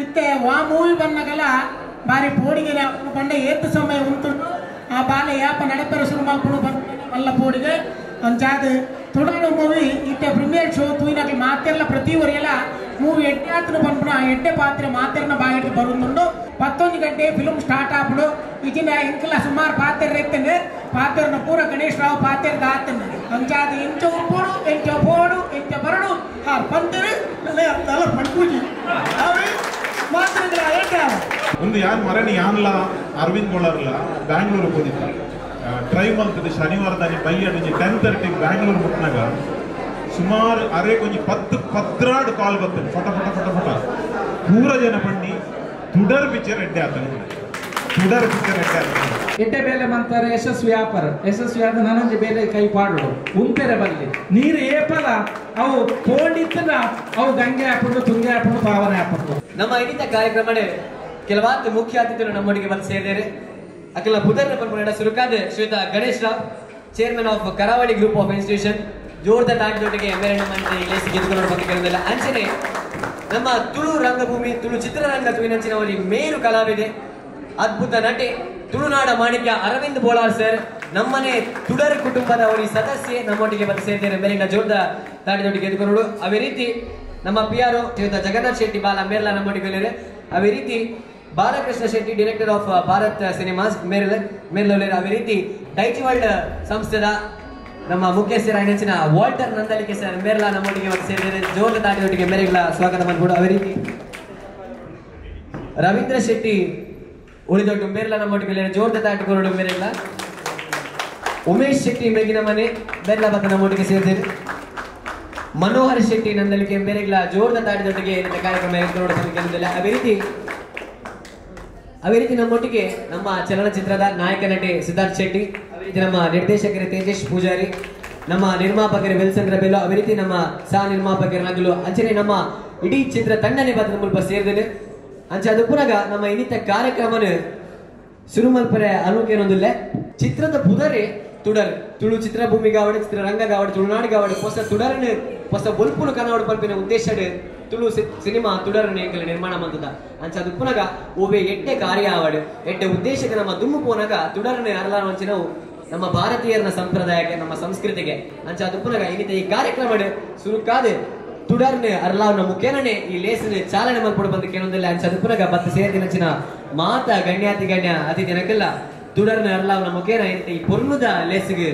ಇತ್ತೆ ವಾ ಮೂವಿ ಬಂದಾಗಲ ಬಾರಿ ಪೋಡಿಗೆ ಪಂಡ ಏತ್ ಸಮಯ ಉಂಟು ಆ ಬಾಲೆ ಯಾಪ ನಡಪೆರ ಶುರು ಮಲ್ಪುಡು ಮಲ್ಲ ಪೋಡಿಗೆ ಅಂಚಾದ ತುಡರು ಮೂವಿ ಇತ್ತೆ ಪ್ರೀಮಿಯರ್ ಶೋ ತೂಯಿನಕಲ್ ಮಾತೆರ್ಲ ಪ್ರತಿ ಒರಿಯಲ ಮೂವಿ ಎಡ್ಡೆ ಆತನ ಪನ್ಪುನ ಎಡ್ಡೆ ಪಾತ್ರೆ ಮಾತೆರ್ನ ಬಾಯಿಟ್ ಬರುಂದುಂಡು 11 ಗಂಟೆ ಫಿಲ್ಮ್ ಸ್ಟಾರ್ಟ್ ಆಪುಡು ಇಜಿನ ಇಂಕಲ ಸುಮಾರು ಪಾತ್ರೆ ಎತ್ತನೆ ಪಾತ್ರೆನ ಪೂರ ಗಣೇಶ್ ರಾವ್ ಪಾತ್ರೆ ದಾತನೆ ಅಂಚಾದ ಇಂಚ ಉಪ್ಪುಡು ಎಂಚ ಪೋಡು ಎಂಚ ಬರಡು ಆ ಪಂತರು ತಲ ಪಂಪೂಜಿ ಅವೆ ಮಾತ್ರ ಒಂದು ಯಾನ್ ಮರಣಿ ಯಾನ್ಲ ಅರವಿಂದ್ ಬೋಳರ್ಲ ಬ್ಯಾಂಗ್ಳೂರು ಹೋದಿದ್ದ ಡ್ರೈವ್ ಮಂತದ ಶನಿವಾರದಲ್ಲಿ ಬೈಯಡಿಂಜಿ 10:30 ಬ್ಯಾಂಗ್ಳೂರು ಮುಟ್ನಾಗ ಸುಮಾರು ಅರೆ ಕೊಂಚ 10 12 ಕಾಲ್ ಬರ್ತದೆ ಫಟ ಫಟ ಫಟ ಫಟ ಪೂರ ಜನ ಪಣ್ಣಿ ತುಡರ್ ಪಿಕ್ಚರ್ ಎಡ್ಡೆ ಆತನು ತುಡರ್ ಪಿಕ್ಚರ್ ಎಡ್ಡೆ ಆತನು ಎಡ್ಡೆ ಬೇಲೆ ಮಂತಾರೆ ಯಶಸ್ವಿ ವ್ಯಾಪಾರ ಯಶಸ್ವಿ ಆದ ನನಂಜಿ ಬೇಲೆ ಕೈ ಪಾಡೋಡು ಉಂಪೆರೆ ಬಲ್ಲಿ ನೀರು ಏಪಲ ಅವು ಪೋಂಡಿತ್ತದ ಅವು ಗಂಗೆ ಹಾಕೊಂಡು ತುಂಗೆ ಹಾಕೊಂಡು ಪಾವನೆ ಹಾಕೊಂಡು. ನಮ್ಮ ಇನ್ನಿತ ಕಾರ್ಯಕ್ರಮ ಕೆಲವಾದ ಮುಖ್ಯ ಅತಿಥಿಗಳು ನಮ್ಮೊಟ್ಟಿಗೆ ಬಂದು ಸೇರಿದ್ದಾರೆ. ಅಖಿಲ ಪುದರ್ನ ಪನ್ಪುನ ಸುರುಕಾದ Shriyuta Ganesh Rao, chairman of Karavali group of institution, ಜೋರ್ದ ತಾಟಿದೊಟ್ಟಿಗೆ ಎಂಬೆರಡು ಮಂದಿ ಲೇಸಿ ಗೆದ್ದುಕೊಂಡು ಬಗ್ಗೆ ಕೆಲವೊಂದೆಲ್ಲ. ಅಂಚನೆ ನಮ್ಮ ತುಳು ರಂಗಭೂಮಿ ತುಳು ಚಿತ್ರರಂಗ ತುವಿನಂಚಿನವರಿ ಮೇರು ಕಲಾವಿದೆ, ಅದ್ಭುತ ನಟೆ, ತುಳುನಾಡ ಮಾಣಿಕ್ಯ ಅರವಿಂದ್ ಬೋಳಾರ್ ಸರ್ ನಮ್ಮನೆ ತುಡರ್ ಕುಟುಂಬದ ಅವರಿ ಸದಸ್ಯೆ ನಮ್ಮೊಟ್ಟಿಗೆ ಬಂದು ಸೇರಿದ್ದಾರೆ. ಮೇಲಿನ ಜೋರ್ದ ತಾಟಿದೊಟ್ಟಿಗೆ ಗೆದ್ದುಕೊಂಡು. ಅದೇ ರೀತಿ ನಮ್ಮ ಪಿ ಆರ್ ಶ್ರೀಯುತ ಜಗನ್ನಾಥ್ ಶೆಟ್ಟಿ ಬಾಲ ಮೇರ್ಲಾ ನಮ್ಮೊಟ್ಟಿಗೆ. ಅದೇ ರೀತಿ Balakrishna Shetty, director of Bharat cinemas ಮೇರ್ಲ. ಅದೇ ರೀತಿ ಡೈಚಿ ವರ್ಲ್ಡ್ ಸಂಸ್ಥೆದ ನಮ್ಮ ಮುಖ್ಯಸ್ಥರಾಗಿನ ವಾಲ್ಟರ್ ನಂದಲಿಕೆ ಸರ್ ಮೇರ್ಲಾ ನಮ್ಮೊಟ್ಟಿಗೆ ಬಂದು ಸೇರಿದ್ದಾರೆ. ಜೋರ್ದ ತಾಟಿದೊಟ್ಟಿಗೆ ಮೇರೆಗಳ ಸ್ವಾಗತ ಮಾಡ್ಬೋದು. ಅದೇ ರೀತಿ ರವೀಂದ್ರ ಶೆಟ್ಟಿ ಉಳಿದೊಟ್ಟು ಮೇರ್ಲಾ ನಮ್ಮೊಟ್ಟಿಗೆ ಜೋರ್ದ ತಾಟಿ ಕೊರಡು ಮೇರೆಲ್ಲ. ಉಮೇಶ್ ಶೆಟ್ಟಿ ಮೇಗಿನ ಮನೆ ಬೆರ್ಲಾ ಬತ್ತ ನಮ್ಮೊಟ್ಟಿಗೆ ಸೇರಿದ್ದಾರೆ. ಮನೋಹರ್ ಶೆಟ್ಟಿ ನಂದಲಿಕೆ ಮೇರೆಗಳ ಜೋರ್ದ ತಾಟಿದೊಟ್ಟಿಗೆ ಕಾರ್ಯಕ್ರಮ. ಅದೇ ರೀತಿ ನಮ್ಮೊಟ್ಟಿಗೆ ನಮ್ಮ ಚಲನಚಿತ್ರದ ನಾಯಕ ನಟಿ ಸಿದ್ಧಾರ್ಥ್ ಶೆಟ್ಟಿ, ಅದೇ ರೀತಿ ನಮ್ಮ ನಿರ್ದೇಶಕರು ತೇಜೇಶ್ ಪೂಜಾರಿ, ನಮ್ಮ ನಿರ್ಮಾಪಕರು ವಿಲ್ಸನ್ ರಬೆಲೋ, ಅದೇ ರೀತಿ ನಮ್ಮ ಸಹ ನಿರ್ಮಾಪಕರು ನಗಲು ಅಂಚನೆ ನಮ್ಮ ಇಡೀ ಚಿತ್ರ ತಂಡನೆ ಬದ್ರ ಮುಲ್ಪ ಸೇರಿದ್ದೇನೆ. ಅಂಚೆ ಅದು ಪುನಗ ನಮ್ಮ ಇನ್ನಿತ ಕಾರ್ಯಕ್ರಮನ ಸುರುಮಲ್ಪರೆ ಅನುಕೇನೊಂದಿಲ್ಲ. ಚಿತ್ರದ ಪುದರೆ ತುಡರ್ ತುಳು ಚಿತ್ರಭೂಮಿಗಾವಡೆ ಚಿತ್ರರಂಗಗಾವಡೆ ತುಳುನಾಡಿಗಾವಡೆ ಹೊಸ ತುಡರನ್ನು ಹೊಸ ಬೊಲ್ಪುನು ಕನ್ನಡ ಪಲ್ಪಿನ ಉದ್ದೇಶ ತುಳು ಸಿನಿಮಾ ತುಡರನ್ನು ಎಂಕಲ ನಿರ್ಮಾಣ ಮಂತದ. ಅಂಚ ಅದು ಪುನಗ ಓವೆ ಎಡ್ಡೆ ಕಾರ್ಯ ಆವಡು ಎಡ್ಡೆ ಉದ್ದೇಶಕ್ಕೆ ನಮ್ಮ ದುಮ್ಮು ಪೋನಗ ತುಡರನ್ನು ಅರಲಾವಂಚಿನವು ನಮ್ಮ ಭಾರತೀಯರನ ಸಂಪ್ರದಾಯಕ್ಕೆ ನಮ್ಮ ಸಂಸ್ಕೃತಿಗೆ. ಅಂಚ ಅದು ಪುನಗ ಇನ್ನಿತ ಈ ಕಾರ್ಯಕ್ರಮ ಸುರುಕಾದ ತುಡರ್ನ ಅರ್ಲಾವ್ನ ಮುಖೇನನೆ ಈ ಲೇಸನ ಚಾಲನೆ ಮಲ್ಪಡು ಬಂದು ಕೇಳೊಂದಿಲ್ಲ. ಅಂಚ ಅದು ಪುನಗ ಬತ್ತ ಸೇರಿದಿನಚಿನ ಮಾತ ಗಣ್ಯಾತಿ ಗಣ್ಯ ಅತಿಥಿ ನಕಲ್ಲ ತುಡರ್ನ ಅರ್ಲಾವ್ನ ಮುಖೇನ ಈ ಪೊರ್ಲುದ ಲೇಸಿಗೆ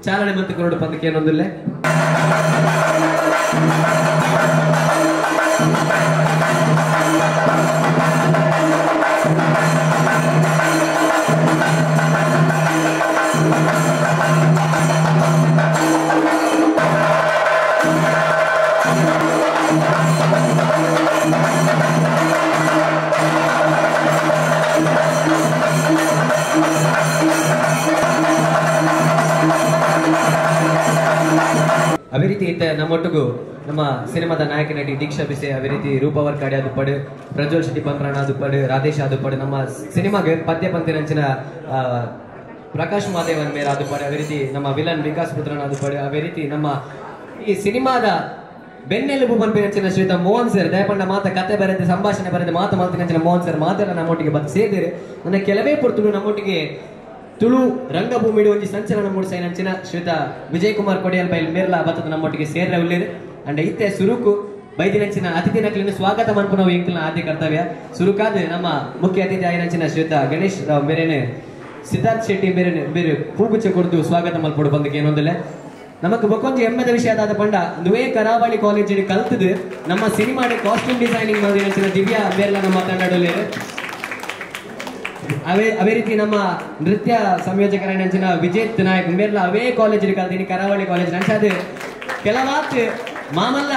ಚಾಲನೆ ಮಂತು ಕೊರಡು ಬಂದು ಕೇಳೊಂದಿಲ್ಲ. ಅದೇ ರೀತಿ ಇತ್ತ ನಮ್ಮೊಟ್ಟಿಗೂ ನಮ್ಮ ಸಿನಿಮಾದ ನಾಯಕ ನಟಿ ದೀಕ್ಷಾ ಬಿಸೆ, ಅದೇ ರೀತಿ ರೂಪಾವರ್ ಕಾಡಿ ಆದುಪ್ಪಡು, ಪ್ರಜ್ವಲ್ ಶೆಟ್ಟಿ ಪಂಪ್ರಾಣ ಆದುಪ್ಪಡು, ರಾಧೇಶ್ ಆದುಪ್ಪಡು, ನಮ್ಮ ಸಿನಿಮಾಗೆ ಪದ್ಯ ಪಂತಿನಂಚಿನ ಪ್ರಕಾಶ್ ಮಾದೇವನ್ ಮೇರೆ ಆದುಪ್ಪಡು, ಅದೇ ರೀತಿ ನಮ್ಮ ವಿಲನ್ ವಿಕಾಸ್ ಪುತ್ರನ್ ಆದುಪ್ಪಡು, ಅದೇ ರೀತಿ ನಮ್ಮ ಈ ಸಿನಿಮಾದ ಬೆನ್ನೆಲುಬು ಪನ್ಪಿನಂಚಿನ ಶ್ರೀಯುತ ಮೋಹನ್ ಸರ್, ದಯಪಂಡ ಮಾತ ಕತೆ ಬರೆದು ಸಂಭಾಷಣೆ ಬರೆದು ಮಾತು ಮಾತಿನಂಚಿನ ಮೋಹನ್ ಸರ್ ಮಾತೆಲ್ಲ ನಮ್ಮೊಟ್ಟಿಗೆ ಬಂದು ಸೇರಿದರೆ. ನನ್ನ ಕೆಲವೇ ಪೊರ್ತುಲು ನಮ್ಮೊಟ್ಟಿಗೆ ತುಳು ರಂಗಭೂಮಿ ಒಂಜಿ ಸಂಚಲನ ಮೂಡಿಸೈನಂಚಿನ ಶ್ರೀಯುತ ವಿಜಯ್ ಕುಮಾರ್ ಕೊಡಿಯಲ್ ಬೈಲ್ ಮೇರ್ಲಾ ಬತ್ತದ ನಮ್ಮೊಟ್ಟಿಗೆ ಸೇರ್ರೆ ಉಳ್ಳೇರು. ಅಂಡ್ ಇತ್ತೆ ಸುರುಕು ಬೈದಿನಂಚಿನ ಅತಿಥಿ ನಕಲಿನ ಸ್ವಾಗತ ಮನ್ಪುನವು ಎಂಕಲ್ನ ಆದ್ಯ ಕರ್ತವ್ಯ. ಸುರುಕಾದ ನಮ್ಮ ಮುಖ್ಯ ಅತಿಥಿ ಆಯಿನಂಚಿನ ಶ್ರೀಯುತ ಗಣೇಶ್ ರಾವ್ ಮೇರೇನೆ ಸಿದ್ಧಾರ್ಥ್ ಶೆಟ್ಟಿ ಮೇರೇನೆ ಬೇರೆ ಹೂಗುಚ್ಚ ಕೊಡ್ದು ಸ್ವಾಗತ ಮಲ್ಪೊಡು ಬಂದಕ್ಕೆ ಏನೊಂದಿಲ್ಲ. ನಮಕ್ ಬೊಕೊಂಜಿ ಹೆಮ್ಮೆದ ವಿಷಯ ಆದ ಪಂಡ ದುವೇ ಕರಾವಳಿ ಕಾಲೇಜ್ ಕಲ್ತದು ನಮ್ಮ ಸಿನಿಮಾದ ಕಾಸ್ಟ್ಯೂಮ್ ಡಿಸೈನಿಂಗ್ ಮಾಡಿದ ದಿವ್ಯಾ ಮೇರ್ಲಾ ನಮ್ಮ ತಂಡಡೊಲ್ಲೇರು. ಅವೇ ರೀತಿ ನಮ್ಮ ನೃತ್ಯ ಸಂಯೋಜಕರಾಯಿನಂಚಿನ ವಿಜೇತ್ ನಾಯಕ್ ಮೇರ್ಲಾ ಅವೇ ಕಾಲೇಜ್ ಕಲ್ತೀನಿ ಕರಾವಳಿ ಕಾಲೇಜ್. ಅಂಚಾದ ಕೆಲವಾತ್ ಮಾಮಲ್ಲ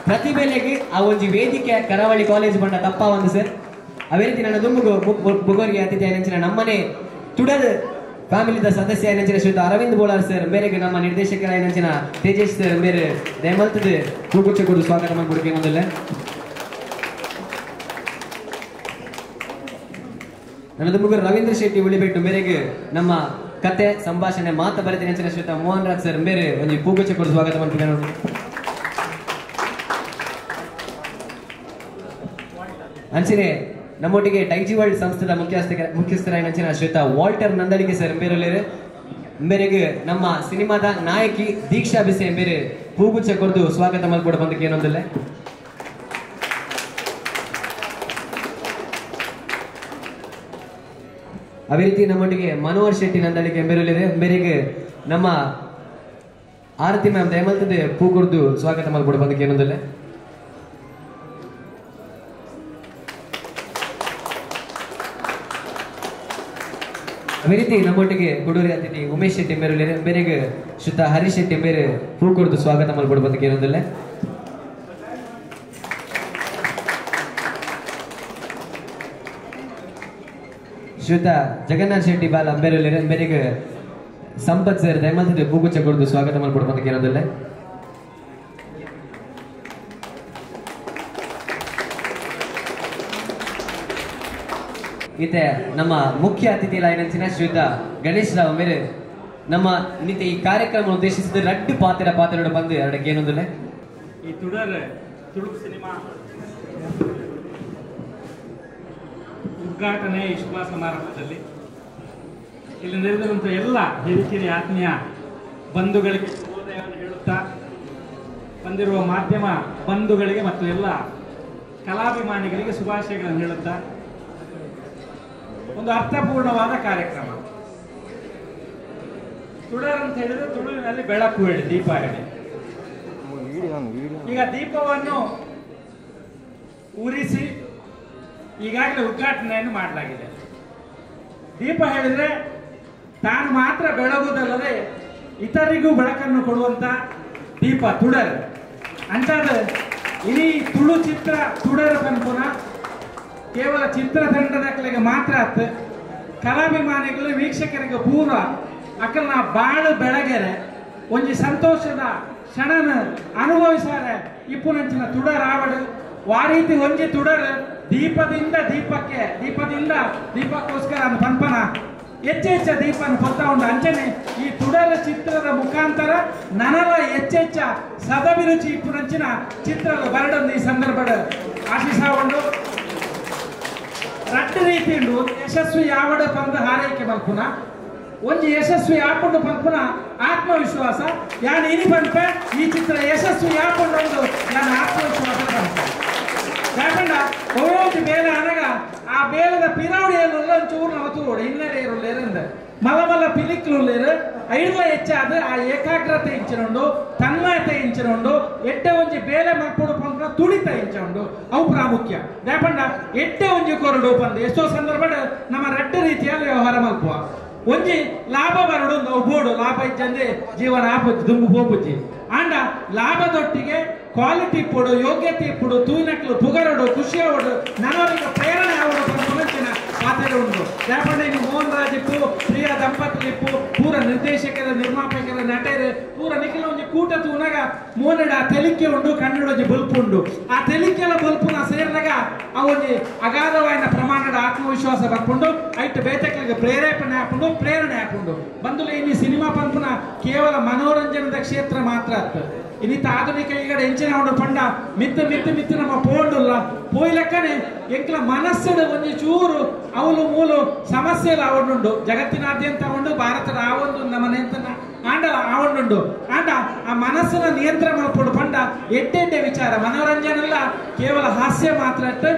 ಪ್ರತಿಭೆಲೆಗೆ ಆ ಒಂಜಿ ವೇದಿಕೆ ಕರಾವಳಿ ಕಾಲೇಜ್ ಬಂಡ ತಪ್ಪ ಒಂದು ಸರ್. ಅವೇ ರೀತಿ ನನ್ನ ದುಂಬುಗು ಬುಗೋರಿಗೆ ಅತಿಥಿ ಆಯಿನಂಚಿನ ನಮ್ಮನೆ ತುಡದ ಫ್ಯಾಮಿಲಿದ ಸದಸ್ಯ ಆಯಿನಂಚಿನ ಶ್ರೀಯುತ ಅರವಿಂದ್ ಬೋಳಾರ್ ಸರ್ ಮೇರೆಗೆ ನಮ್ಮ ನಿರ್ದೇಶಕರಾಯಿನಂಚಿನ ತೇಜೇಶ್ ಸರ್ ಮೇರೆ ದಯಮಲ್ತದ ಹೂಗುಚ್ಚ ಕೊಡು ಸ್ವಾಗತ ಮಾಡ್ಬಿಡ್ಕೆ ಮೊದಲೇ. ನನ್ನ ದುಂಬುಗರು ರವೀಂದ್ರ ಶೆಟ್ಟಿ ಉಳಿಬಿಟ್ಟು ಮೇರೆಗೆ ನಮ್ಮ ಕತೆ ಸಂಭಾಷಣೆ ಮಾತು ಬರೆದಿನ ಶ್ರೀಯುತ ಮೋಹನ್ ರಾಜ್ ಸರ್ ಮೇರೆ ಒಂದು ಹೂಗುಚ್ಚ ಕೊಡು ಸ್ವಾಗತ ಮಾಡ್ಬಿಡ್ಕೆ. ಅಂಚನೆ ನಮ್ಮೊಟ್ಟಿಗೆ ಡೈಜಿ ವರ್ಲ್ಡ್ ಸಂಸ್ಥೆದ ಮುಖ್ಯಸ್ಥರಾಯಿನಂಚಿನ ಶ್ರೀಯುತ ವಾಲ್ಟರ್ ನಂದಳಿಗೆ ಸರ್ ಎಂಬೇರುಲ್ಲೇರು. ಎಂಬೇರಿಗೆ ನಮ್ಮ ಸಿನಿಮಾದ ನಾಯಕಿ ದೀಕ್ಷಾ ಬಿಸೆ ಎಂಬೇರು ಹೂಗುಚ್ಚ ಕೊರ್ದು ಸ್ವಾಗತ ಮಲ್ಪೊಡು ಬಂದಕ್ಕೆ ಏನೊಂದಿಲ್ಲ. ಅದೇ ರೀತಿ ನಮ್ಮೊಟ್ಟಿಗೆ ಮನೋಹರ್ ಶೆಟ್ಟಿ ನಂದಳಿಗೆ ಎಂಬೇರುಲ್ಲೇರು. ಎಂಬೇರಿಗೆ ನಮ್ಮ ಆರತಿ ಮ್ಯಾಮ್ ದಯಮಲ್ತದೆ ಪೂ ಕೊರ್ದು ಸ್ವಾಗತ ಮಲ್ಪೊಡು ಬಂದಕ್ಕೆ ಏನೊಂದಿಲ್ಲ. ಅದೇ ರೀತಿ ನಮ್ಮೊಟ್ಟಿಗೆ ಕೊಡೂರಿ ಅತಿಥಿ ಉಮೇಶ್ ಶೆಟ್ಟಿ ಮೇರುಲ್ಲೇರು. ಬೇರೆಗೆ ಶುದ್ಧ ಹರೀಶ್ ಶೆಟ್ಟಿ ಮೇರೆ ಪೂ ಕೊರ್ದು ಸ್ವಾಗತ ಮಲ್ಪೊಡು ಬಂದಕ್ಕೆ ಏನೊಂದಿಲ್ಲ. ಶ್ರೀಯುತ ಜಗನ್ನಾಥ್ ಶೆಟ್ಟಿ ಬಾಲ ಅಂಬೇರುಲ್ಲೇರು. ಬೇರೆಗೆ ಸಂಪತ್ ಸರ್ ದಯಮಲ್ತದೆ ಪೂಗುಚ್ಚ ಕೊರ್ದು ಸ್ವಾಗತ ಮಲ್ಪೊಡು ಬಂದಕ್ಕೆ ಏನೊಂದಿಲ್ಲ. ಈತೆ ನಮ್ಮ ಮುಖ್ಯ ಅತಿಥಿ ಲಾಯಿನಂಚಿನ ಶ್ರೀಯುತ ಗಣೇಶ್ ರಾವ್ ಮೇರೆ ನಮ್ಮ ನಿತ್ಯ ಈ ಕಾರ್ಯಕ್ರಮ ಉದ್ದೇಶಿಸಿದ ರಡ್ಡು ಪಾತ್ರ ಪಾತ್ರಗಳು ಬಂದು ಎರಡಕ್ಕೆ ಏನೊಂದಿಲ್ಲ. ಈ ತುಡರ್ ತುಳುಕು ಸಿನಿಮಾ ಉದ್ಘಾಟನೆ ಈ ಶುಭ ಸಮಾರಂಭದಲ್ಲಿ ಇಲ್ಲಿ ನೆರೆದಿರುವಂಥ ಎಲ್ಲ ಹಿರಿಕಿರಿ ಆತ್ಮೀಯ ಬಂಧುಗಳಿಗೆ ಶುಭೋದಯವನ್ನು ಹೇಳುತ್ತಾ, ಬಂದಿರುವ ಮಾಧ್ಯಮ ಬಂಧುಗಳಿಗೆ ಮತ್ತು ಎಲ್ಲ ಕಲಾಭಿಮಾನಿಗಳಿಗೆ ಶುಭಾಶಯಗಳನ್ನು ಹೇಳುತ್ತಾ, ಒಂದು ಅರ್ಥಪೂರ್ಣವಾದ ಕಾರ್ಯಕ್ರಮ. ತುಡರ್ ಅಂತ ಹೇಳಿದ್ರೆ ತುಳುವಿನಲ್ಲಿ ಬೆಳಕು ಹೇಳಿ, ದೀಪ ಹೇಳಿ. ಈಗ ದೀಪವನ್ನು ಉರಿಸಿ ಈಗಾಗಲೇ ಉದ್ಘಾಟನೆಯನ್ನು ಮಾಡಲಾಗಿದೆ. ದೀಪ ಹೇಳಿದ್ರೆ ತಾನು ಮಾತ್ರ ಬೆಳಗುವುದಲ್ಲದೆ ಇತರಿಗೂ ಬೆಳಕನ್ನು ಕೊಡುವಂತ ದೀಪ ತುಡರ್. ಅಂತಾದ ಇಡೀ ತುಳು ಚಿತ್ರ ತುಡರ್ ಪನ್ಪುನ ಕೇವಲ ಚಿತ್ರತಂಡದಕ್ಕಲಿಗೆ ಮಾತ್ರ ಆತು, ಕಲಾಭಿಮಾನಿಗಳು ವೀಕ್ಷಕರಿಗೆ ಪೂರ್ವ ಅಕ್ಕಲ್ನ ಬಾಳು ಬೆಳಗೆರೆ ಒಂಜಿ ಸಂತೋಷದ ಕ್ಷಣನ ಅನುಭವಿಸಾರೆ ಇಪ್ಪುನಂಚಿನ ತುಡರ್ ಆವಡು. ವಾರೀತಿ ಒಂಜಿ ತುಡರ್ ದೀಪದಿಂದ ದೀಪಕ್ಕೆ, ದೀಪದಿಂದ ದೀಪಕ್ಕೋಸ್ಕರ ಪನ್ಪನ ಹೆಚ್ಚೆಚ್ಚ ದೀಪನ ಕೊತ್ತಾ ಉಂಡು. ಅಂಚನೆ ಈ ತುಡರ ಚಿತ್ರದ ಮುಖಾಂತರ ನನಲ ಹೆಚ್ಚೆಚ್ಚ ಸದಭಿರುಚಿ ಇಪ್ಪುನಂಚಿನ ಚಿತ್ರದ ಬರಡೊಂದು ಈ ಸಂದರ್ಭದ ಆಶಿಸ ಉಂಡು. ರಡ್ಡು ರೀತಿ ಉಂಡು ಯಶಸ್ವಿ ಯಾವಡ ಪಂದ ಹಾರೈಕೆ ಮಲ್ಪುನ, ಒಂಜಿ ಯಶಸ್ವಿ ಆಪುಂಡು ಪನ್ಪುನ ಆತ್ಮವಿಶ್ವಾಸ. ಯಾನ್ ಇನಿ ಪನ್ಪೆ ಈ ಚಿತ್ರ ಯಶಸ್ವಿ ಆಪುಂಡು ಒಂದು ನಾನು ಆತ್ಮವಿಶ್ವಾಸ ಪನ್ಪೆ. ಯಾಕಂಡ ಒಂಜಿ ಬೇಲೆ ಅನಗ ಆ ಬೇಲದ ಪಿರವಡಿಯಲ್ಲಿ ಒಂಚೂರು ನಮ್ಮ ತೂಡು ಹಿನ್ನೆಲೆ ಇರುಲ್ಲೇರಿಂದ ಮಲ್ಲ ಮಲ್ಲ ಪಿಲಿಕ್ಲುಲ್ಲೇರು ಐಡ್ಲ ಹೆಚ್ಚಾದ ಆ ಏಕಾಗ್ರತೆ ಇಂಚಿನುಂಡು, ತನ್ಮಯತೆ ಇಂಚಿನುಂಡು, ಎಡ್ಡೆ ಒಂಜಿ ಬೇಲೆ ಮಲ್ಪೊಡು ಪನ್ಪುನ ತುಡಿತ ಇಂಚುಂಡು, ಅವು ಪ್ರಾಮುಖ್ಯ. ಯಾಕಂಡ ಎಡ್ಡೆ ಒಂಜಿ ಕೊರಡು ಪಂದು ಎಷ್ಟೋ ಸಂದರ್ಭ ನಮ್ಮ ರಡ್ಡು ರೀತಿಯಲ್ಲಿ ವ್ಯವಹಾರ ಮಲ್ಪುವ. ಒಂಜಿ ಲಾಭ ಬರಡು ಅವು ಬೋಡು ಲಾಭ ಇಜ್ಜಂದೆ ಜೀವನ ಆಪುಜ್ಜಿ ದುಂಬು ಪೋಪುಜ್ಜಿ. ಆಂಡ ಲಾಭದೊಟ್ಟಿಗೆ ಕ್ವಾಲಿಟಿ ಇಪ್ಪೊಡು, ಯೋಗ್ಯತೆ ಇಪ್ಪೊಡು, ತೂಯಿನಕ್ಲು ಪುಗರಡು, ಖುಷಿ ಅವಡು, ನನವರಿಗೆ ಪ್ರೇರಣೆ ಅವಡು ಪನ್ಪುನಂಚಿನ ಪಾತ್ರ ಉಂಟು. ಯಾಕಂದ್ರೆ ಇನ್ನು ಮೋಹನ್ ರಾಜ್ ಇಪ್ಪು, ಪ್ರಿಯ ದಂಪತಿಲು ಇಪ್ಪು, ಪೂರ ನಿರ್ದೇಶಕರ ನಿರ್ಮಾಪಕರ ನಟರು ಪೂರ ನಿಖಿಲ ಒಂಜಿ ಕೂಟ ತೂನಗ ಮೋನಡ ಆ ತೆಲಿಕೆ ಉಂಡು, ಕನ್ನಡ ಒಂಜಿ ಬೊಲ್ಪು ಉಂಡು. ಆ ತೆಲಿಕೆಲ ಬೊಲ್ಪುನ ಸೇರಿನಾಗ ಆ ಒಂಜಿ ಅಗಾಧವಾದ ಪ್ರಮಾಣದ ಆತ್ಮವಿಶ್ವಾಸ ಬರ್ಪುಂಡು, ಐಟ್ ಬೇತಕ್ಲಿಗೆ ಪ್ರೇರೇಪಣೆ ಆಪುಂಡು, ಪ್ರೇರಣೆ ಆಪುಂಡು. ಬಂದುಲೆ ಇನ್ನು ಸಿನಿಮಾ ಪನ್ಪುನ ಕೇವಲ ಮನೋರಂಜನದ ಕ್ಷೇತ್ರ ಮಾತ್ರ ಅತ್ತ. ಇನ್ನಿತ ಆಧುನಿಕ ಈಗಡೆ ಎಂಚಿನ ಉಂಡು ಪಂಡ ಮಿತ್ತು ಮಿತ್ತು ಮಿತ್ತು ನಮ್ಮ ಪೋಂಡುಲ್ಲ ಪೋಯ್ಲಕ್ಕನೆ ಎಂಕ್ಲ ಮನಸ್ಸು ಒಂಜಿ ಚೂರು ಅವಲು ಮೂಲು ಸಮಸ್ಯೆಲ್ಲ ಅವನುಂಡು. ಜಗತ್ತಿನಾದ್ಯಂತ ಉಂಡು, ಭಾರತದ ಆವೊಂದು ನಮ್ಮ ನಿಯಂತ್ರಣ ಆಂಡಲ ಆವೊಂಡುಂಡು. ಆಂಡ ಆ ಮನಸ್ಸಿನ ನಿಯಂತ್ರಣ ಮಲ್ಪೊಡು ಪಂಡ ಎಡ್ಡೆ ವಿಚಾರ ಮನೋರಂಜನೆಲ್ಲ ಕೇವಲ ಹಾಸ್ಯ ಮಾತ್ರ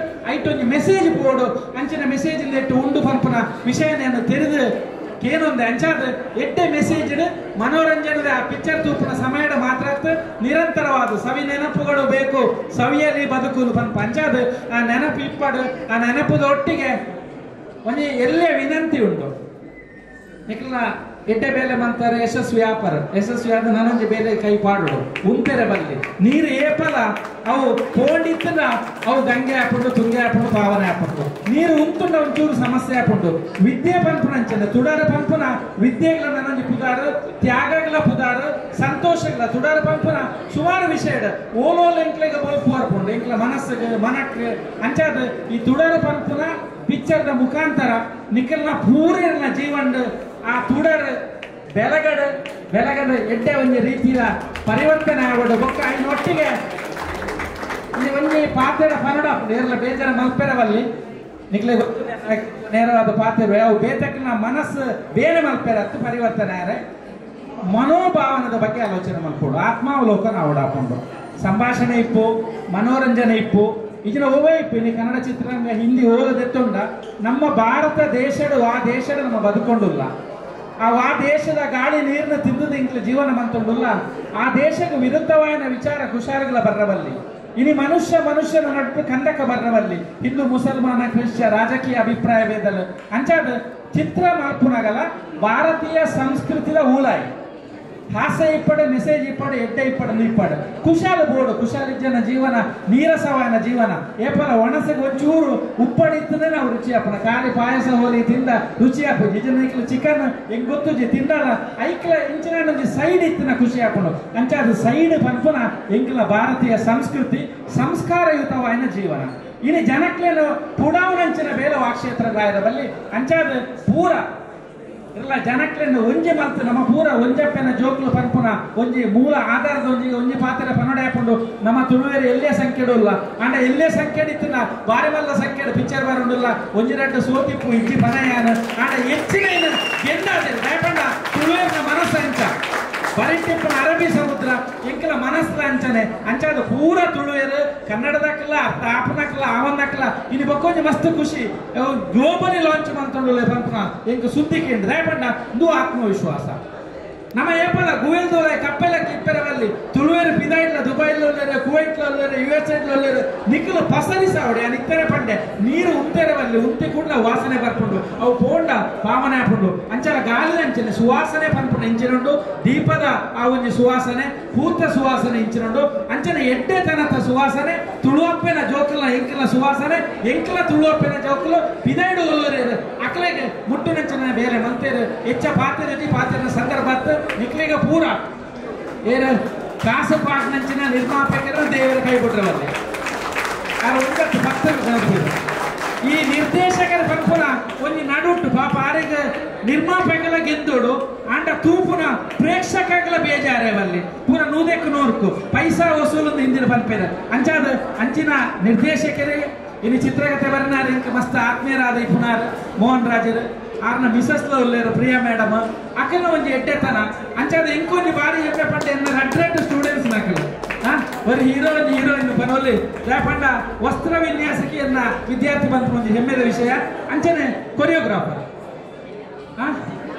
ಐಟ್ ಒಂಜಿ ಮೆಸೇಜ್ ಪೋಡು, ಅಂಚಿನ ಮೆಸೇಜ್ ಇಟ್ಟು ಉಂಡು ಪನ್ಪುನ ವಿಷಯನ ತೆರೆದು ಕೇನೊಂದು ಅಂಚಾದ ಎಡ್ಡೆ ಮೆಸೇಜ್ ಮನೋರಂಜನೆ ಆ ಪಿಕ್ಚರ್ ತೂಪುನ ಸಮಯದ ಮಾತ್ರ ನಿರಂತರವಾದ ಸವಿ ನೆನಪುಗಳು ಬೇಕು, ಸವಿಯಲಿ ಬದುಕುನು ಪನ್ಪ ಅಂಚಾದ ಆ ನೆನಪು ಇಪ್ಪಡು. ಆ ನೆನಪುದ ಒಟ್ಟಿಗೆ ಒಂಜಿ ಎಲ್ಲೇ ವಿನಂತಿ ಉಂಟು. ನಿಖಿಲ್ನ ಎಡ್ಡೆ ಬೇಲೆ ಮಂತಾರೆ ಯಶಸ್ವಿ ವ್ಯಾಪಾರ ಯಶಸ್ವಿ ಆದ ನಾನೊಂಜಿ ಬೇಲೆ ಕೈ ಪಾಡು ಉಂತೆರೆ ಬಲ್ಲಿ ನೀರು ಏಪಲ ಅವು ಪೋಂಡಿತ್ತದ ಅವು ಗಂಗೆ ಆಪುಂಡು, ತುಂಗೆ ಆಪುಂಡು, ಪಾವನೆ ಆಪುಂಡು. ನೀರು ಉಂತುಂಡ ಒಂಚೂರು ಸಮಸ್ಯೆ ಆಪುಂಡು. ವಿದ್ಯೆ ಪನ್ಪುನ ಅಂಚನೆ ತುಡಾರ ಪನ್ಪುನ ವಿದ್ಯೆಗಳ ನನೊಂಜಿ ಪುದಾರು, ತ್ಯಾಗಗಳ ಪುದಾರು, ಸಂತೋಷಗಳ ತುಡಾರ ಪನ್ಪುನ ಸುಮಾರು ವಿಷಯ ಓಲೋಲ್ ಎಂಕ್ಲೆಗೆ ಬೊಲ್ಪು ಬರ್ಪುಂಡು ಎಂಕ್ಲ ಮನಸ್ಸಿಗೆ ಮನಕ್ಕೆ ಅಂಚಾದ ಈ ತುಡಾರ ಪನ್ಪುನ ಪಿಕ್ಚರ್ದ ಮುಖಾಂತರ ನಿಖಲ್ನ ಪೂರ್ಣ ಜೀವನ ಆ ತುಡರ್ ಬೆಳಗಡು ಬೆಳಗಡು ಎಡ್ಡೆ ಒಂಜಿ ರೀತಿಯ ಪರಿವರ್ತನೆ ಆವಡು. ಬೊಕ್ಕ ಐನೊಟ್ಟಿಗೆ ಒಂಜಿ ಪಾತೆರ ಪನಡ ನೇರ್ಲ ಬೇಜಾರ ಮಲ್ಪೆರವಲ್ಲಿ ನಿಕ್ಲೆ ನೇರವಾದ ಪಾತೆರ ಯಾವ ಬೇತಕ್ಕಿನ ಮನಸ್ಸು ಬೇರೆ ಮಲ್ಪೆರ ಅತ್ತು ಪರಿವರ್ತನೆ ಆರೆ ಮನೋಭಾವನದ ಬಗ್ಗೆ ಆಲೋಚನೆ ಮಲ್ಪೋಡು ಆತ್ಮಾವಲೋಕನ ಅವಡಾಕೊಂಡು ಸಂಭಾಷಣೆ ಇಪ್ಪು ಮನೋರಂಜನೆ ಇಪ್ಪು ಇಜಿನ ಓವೇ ಇಪ್ಪು ಇನ್ನು ಕನ್ನಡ ಚಿತ್ರರಂಗ ಹಿಂದಿ ಹೋಗದೆತ್ತುಂಡ ನಮ್ಮ ಭಾರತ ದೇಶಡು ಆ ದೇಶಡು ನಮ್ಮ ಬದುಕೊಂಡಿಲ್ಲ ಆ ದೇಶದ ಗಾಳಿ ನೀರನ್ನು ತಿಂದದ ಇಂಕ್ಲ ಜೀವನ ಮಂತುಂಡುಲ್ಲ ಆ ದೇಶಕ್ಕೆ ವಿರುದ್ಧವಾದ ವಿಚಾರ ಕುಶಾಲಗಳ ಬರ್ರವಲ್ಲಿ ಇನಿ ಮನುಷ್ಯ ಮನುಷ್ಯನ ನಡುವೆ ಕಂದಕ ಬರ್ರವಲ್ಲಿ ಹಿಂದೂ ಮುಸಲ್ಮಾನ ಕ್ರಿಶ್ಚಿಯ ರಾಜಕೀಯ ಅಭಿಪ್ರಾಯ ಭೇದಲು ಅಂಚಾದ ಚಿತ್ರ ಮಾಲ್ಪುನಗಲ ಭಾರತೀಯ ಸಂಸ್ಕೃತಿದ ಊಲಾಯಿ ಹಾಸ್ಯ ಇಪ್ಪಡು ಮೆಸೇಜ್ ಇಪ್ಪಡು ಎಡ್ಡೆ ಇಪ್ಪಡು ಇಪ್ಪಡು ಕುಶಾಲ ಬೋಡು ಕುಶಾಲಿಜ್ಜನ ಜೀವನ ನೀರಸವಾನ ಜೀವನ ಏಪಲ ಒಣಸೆಗೆ ಒಂಚೂರು ಉಪ್ಪಡಿತ್ತನೆ ನಾವು ರುಚಿ ಅಪ್ಪನ ಖಾಲಿ ಪಾಯಸ ಹೋಲಿ ತಿಂದ ರುಚಿ ಅಪ್ಪ ಜಿಜನ ಚಿಕನ್ ಹೆಂಗ್ ಗೊತ್ತುಜಿ ತಿಂದಲ್ಲ ಐಕ್ಲ ಇಂಚಿನ ಒಂಜಿ ಸೈಡ್ ಇತ್ತಿನ ಖುಷಿ ಅಪ್ಪನು ಅಂಚ ಅದು ಸೈಡ್ ಪನ್ಪುನ ಎಂಕ್ಲ ಭಾರತೀಯ ಸಂಸ್ಕೃತಿ ಸಂಸ್ಕಾರಯುತವಾದ ಜೀವನ ಇನ್ನು ಜನಕ್ಲೇನು ಪುಡಾವನಂಚಿನ ಬೇಲೆ ವಾಕ್ಷೇತ್ರ ಬಲ್ಲಿ ಅಂಚಾದ ಪೂರ ಇಲ್ಲ ಜನಕ್ಲೆನ್ ಒಂಜಿ ಮಲ್ತ್ ನಮ್ಮ ಪೂರ ಒಂಜಪ್ಪೆನ ಜೋಕ್ಲು ಪನ್ಪುನ ಒಂಜಿ ಮೂಲ ಆಧಾರದ ಒಂಜಿ ಒಂಜಿ ಪಾತ್ರ ಪನೊಡೆ ಹಾಕೊಂಡು ನಮ್ಮ ತುಳುವೇರು ಎಲ್ಲೇ ಸಂಖ್ಯೆಡುಲ್ಲ ಅಂಡ ಎಲ್ಲೇ ಸಂಖ್ಯೆಡಿತ್ತಿನ ಬಾರಿ ಮಲ್ಲ ಸಂಖ್ಯೆ ಪಿಕ್ಚರ್ ಬರುಂಡುಲ್ಲ ಒಂಜಿ ರಡ್ಡು ಸೋತಿಪ್ಪು ಇಜ್ಜಿ ಪನಯಾನ ಅಂಡ ಹೆಚ್ಚಿನ ಗೆಂದಾದೆ ದಯಪಂಡ ತುಳುವೇರಿನ ಮನಸ್ಸು ಅಂಚ ಬರಿಟಿಪ್ಪನ ಅರಬ್ಬಿ ಸಮುದ್ರ ಎಂಕಲ ಮನಸ್ಸು ಅಂಚನೆ ಅಂಚಾದ ಪೂರ ತುಳುವೇರು ಕನ್ನಡದಕ್ಕಲ್ಲ ಅರ್ಥ ಆಪನಕ್ಕಲ್ಲ ಆವನ್ನಕ್ಕಲ್ಲ ಇನ್ನು ಬಕ್ಕೊಂಜಿ ಮಸ್ತ್ ಖುಷಿ ಗ್ಲೋಬಲಿ ಲಾಂಚ್ ಮಂತುಂಡುಲ್ಲ ಪನ್ಪುನ ಎಂಕ ಸುದ್ದಿ ಕೇಂದ್ರ ದಯಪಂಡ ಇಂದು ಆತ್ಮವಿಶ್ವಾಸ ನಮ್ಮ ಏಪಲ ಗುವೆಲ್ದೋಲೆ ಕಪ್ಪೆಲ ಕಿಪ್ಪೆರವಲ್ಲಿ ತುಳುವೇರು ಪಿದಾಯಿಲ್ಲ ದುಬೈలో ಕುವೈಟ್ಲೋ ಯು ಎಸ್ ಎಡ್ಲೋ ನಿಕ್ಕಲು ಪಸರಿಸಾವಡೆ ನಿತ್ತರೆ ಪಂಡೆ ನೀರು ಉಂತೆರವಲ್ಲಿ ಉಂತೆ ಕೂಡ ವಾಸನೆ ಬರ್ಪುಂಡು ಅವು ಪೋಂಡ ಪಾವನೆ ಆಪುಂಡು ಅಂಚಲ ಗಾಲಿ ಅಂಚನೆ ಸುವಾಸನೆ ಪನ್ಪುಂಡು ಇಂಚಿನುಂಡು ದೀಪದ ಆ ಒಂಜಿ ಸುವಾಸನೆ ಪೂತ ಸುವಾಸನೆ ಇಂಚಿನುಂಡು ಅಂಚನೆ ಎಡ್ಡೆತನತ ಸುವಾಸನೆ ತುಳುವಪ್ಪೆನ ಜೋಕುಲ ಎಂಕಲ ಸುವಾಸನೆ ಎಂಕಲ ತುಳುವಪ್ಪೆನ ಜೋಕುಲು ಪಿದೈಡು ಒಲ್ಲೋರೇರು ಅಕ್ಲೆಗೆ ಮುಟ್ಟುನಂಚನೆ ಬೇರೆ ಮಂತೇರು ಹೆಚ್ಚ ಪಾತೆರಟಿ ಪಾತೆರ ಸಂದರ್ಭ ನಿಕ್ಲಿಗ ಪೂರ ಏನು ಕಾಸು ಪಾಕ್ನಂಚಿನ ನಿರ್ಮಾಪಕರು ದೇವರ ಕೈ ಕೊಟ್ಟರವಲ್ಲಿ ಒಂದತ್ತು ಭಕ್ತರು ಈ ನಿರ್ದೇಶಕರ ಪನ್ಪುನ ಒಂಜಿ ನಡುಟ್ಟು ಪಾಪ ಆರಿಗೆ ನಿರ್ಮಾಪಕಲ ಗೆದ್ದೋಡು ಅಂಡ ತೂಪುನ ಪ್ರೇಕ್ಷಕಗಳ ಬೇಜಾರೇವಲ್ಲಿ ಪೂರ ನೂದೆಕ್ಕು ನೂರುಕು ಪೈಸಾ ವಸೂಲು ಹಿಂದಿನ ಪನ್ಪೇರ ಅಂಚಾದ ಅಂಚಿನ ನಿರ್ದೇಶಕರೇ ಇನ್ನು ಚಿತ್ರಕಥೆ ಬರ್ನಾರ್ ಇಂಕ ಮಸ್ತ್ ಆತ್ಮೀಯರಾದ ಪುನಾರ್ ಮೋಹನ್ ರಾಜರು ಆರ್ನ ಮಿಸಸ್ಲ ಉಲ್ಲೇರು ಪ್ರಿಯಾ ಮೇಡಮ್ ಅಕಲ್ನ ಒಂಜಿ ಎಡ್ಡೆತನ ಅಂಚಾದ ಇಂಕೊಂಜಿ ಬಾರಿ ಹೆಮ್ಮೆ ಪಂಡೆ ಎನ್ನ 100 ಸ್ಟೂಡೆಂಟ್ಸ್ ನಕಲು ಒಂದು ಹೀರೋ ಒಂಜಿ ಹೀರೋಯಿನ್ ಬನೋಲಿ ಪಂಡ ವಸ್ತ್ರ ವಿನ್ಯಾಸಕ್ಕೆ ಎನ್ನ ವಿದ್ಯಾರ್ಥಿ ಬಂದ ಒಂಜಿ ಹೆಮ್ಮೆದ ವಿಷಯ ಅಂಚನೆ ಕೊರಿಯೋಗ್ರಾಫರ್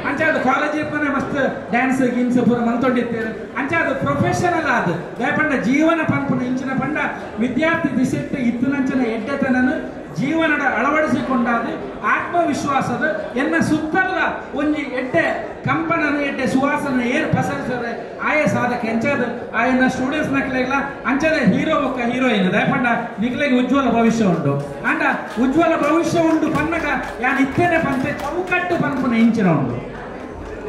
ಅಂಚಾದ ಕಾಲೇಜ್ ಇಪ್ಪನೆ ಮಸ್ತ್ ಡ್ಯಾನ್ಸ್ ಗಿನ್ಸ್ ಪೂರ ಮಂತೊಂಡಿತ್ತೇರು ಅಂಚಾದ ಪ್ರೊಫೆಷನಲ್ ಆದ ದಯಪಂಡ ಜೀವನ ಪನ್ಪುನ ಇಂಚಿನ ಪಂಡ ವಿದ್ಯಾರ್ಥಿ ದಿಸೆಟ್ಟು ಇತ್ತನಂಚನ ಎಡ್ಡೆತನನು ಜೀವನದ ಅಳವಡಿಸಿಕೊಂಡಾದ ಆತ್ಮವಿಶ್ವಾಸದ ಎನ್ನ ಸುತ್ತಲ್ಲ ಒಂಜಿ ಎಡ್ಡೆ ಕಂಪನನ ಎಡ್ಡೆ ಸುವಾಸನ ಏರ್ ಪಸರಿಸರೆ ಆಯ ಸಾಧಕ ಅಂಚಾದ ಆಯನ ಸ್ಟೂಡೆಂಟ್ಸ್ ನಕ್ಲೆಗ್ಲ ಅಂಚಾದ ಹೀರೋ ಒಕ್ಕ ಹೀರೋಯಿನ್ ದಯಪಂಡ ನಿಕ್ಲೆಗೆ ಉಜ್ವಲ ಭವಿಷ್ಯ ಉಂಟು ಅಂಡ ಉಜ್ವಲ ಭವಿಷ್ಯ ಉಂಟು ಪನ್ನಗ ಯಾನ್ ಇತ್ತೇನೆ ಪಂತೆ ಚೌಕಟ್ಟು ಪನ್ಪುನ ಇಂಚಿನ ಉಂಟು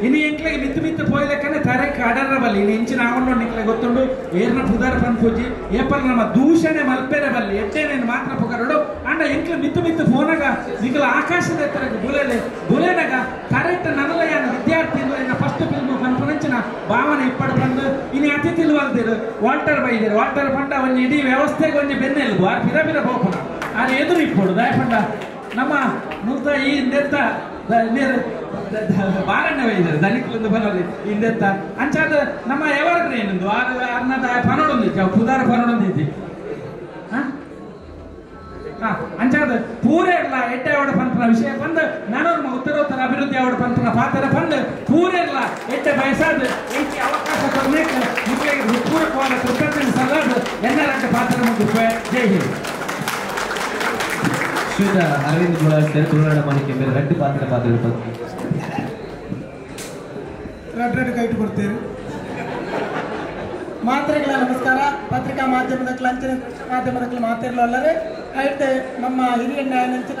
ಇನ್ನು ಎಂಕ್ಲೆಗೆ ಮಿತ್ತು ಮಿತ್ತು ಪೋಯ್ಲೆಕ್ಕನೆ ತರೆಕ್ ಅಡರ ಬಲ್ಲಿ ಇನ್ನು ಇಂಚಿನ ಆವಣ್ಣು ನಿಕ್ಲೆ ಗೊತ್ತುಂಡು ಏರ್ನ ಪುದರ್ ಪನ್ಪುಜಿ ಏಪಲ್ ನಮ್ಮ ದೂಷಣೆ ಮಲ್ಪೆರೆ ಬಲ್ಲಿ ಎಡ್ಡೆನೇನು ಮಾತ್ರ ಪುಗರಡು ಅಂಡ ಎಂಕ್ಲೆ ಮಿತ್ತು ಮಿತ್ತು ಫೋನಾಗ ನಿಕ್ಲ ಆಕಾಶದ ಎತ್ತರಕ್ಕೆ ಬುಲೆಲೆ ಬುಲೆನಗ ಕರೆಕ್ಟ್ ನನಲಯಾನ ವಿದ್ಯಾರ್ಥಿ ಎನ್ನ ಫಸ್ಟ್ ಫಿಲ್ಮ್ ಪನ್ಪುನಂಚಿನ ಭಾವನೆ ಇಪ್ಪಡು ಬಂದು ಇನ್ನು ಅತಿಥಿಲು ಅಲ್ದಿರು ವಾಲ್ಟರ್ ಬೈದಿರು ವಾಲ್ಟರ್ ಪಂಡ ಒಂಜಿ ಇಡೀ ವ್ಯವಸ್ಥೆಗೆ ಒಂಜಿ ಬೆನ್ನೆಲುಬು ಆ ಪಿರ ಪಿರ ಹೋಪುನ ಆರು ಎದುರು ಇಪ್ಪಡು ದಯಪಂಡ ನಮ್ಮ ಮುಲ್ತ ಈ ಹಿಂದೆತ್ತ ಬಾರಣ್ಣ ಇದ್ದಾರೆ ದನಿಕ್ಲೊಂದು ಬರೋಲಿ ಹಿಂದೆತ್ತ ಅಂಚಾದ ನಮ್ಮ ಎವರ್ ಗ್ರೀನ್ ಆರು ಅರ್ನದ ಪನೊಡೊಂದಿಜ್ಜಿ ಪುದಾರ ಪನೊಡೊಂದಿಜ್ಜಿ ಅಂಚಾದ ಪೂರೇ ಇರಲ್ಲ ಎಡ್ಡೆ ಅವಡ ಪಂಪನ ವಿಷಯ ಬಂದು ನಾನು ಉತ್ತರೋತ್ತರ ಅಭಿವೃದ್ಧಿ ಅವಡ ಪಂಪನ ಪಾತ್ರ ಬಂದು ಪೂರೇ ಇರಲ್ಲ ಎಡ್ಡೆ ಬಯಸಾದ ಎಂಕಿ ಅವಕಾಶ ಕೊರ್ನೇಕ ನಿಮಗೆ ಪೂರಕವಾದ ಕೃತಜ್ಞತೆ ಸಲ್ಲಾದ ಎನ್ನರಂತೆ ಪಾತ್ರ ಮುಗಿಸುವೆ. ಜೈ ಹಿಂದ್. ಶ್ರೀಯುತ ಅರವಿಂದ್ ಗುಳಾಳ್ ಸರ್ ತುಳುನಾಡ ಮಾಣಿಕ್ಯ ಬೇರೆ ರೆಡ್ಡು ಪಾತ್ರ ಪಾತ್ರ ರೆಡ್ ರೆಡ್ ಕೈಟ್ ಕೊಡ್ತೇವೆ. ಮಾತ್ರೆಗಳ ನಮಸ್ಕಾರ. ಪತ್ರಿಕಾ ಮಾಧ್ಯಮದ ಅಂಚನೆ ಮಾಧ್ಯಮದ ಮಾತಿರಲಲ್ಲರೆ ಐತೆ ನಮ್ಮ ಹಿರಿಯ ನ್ಯಾಯನಂಚಿನ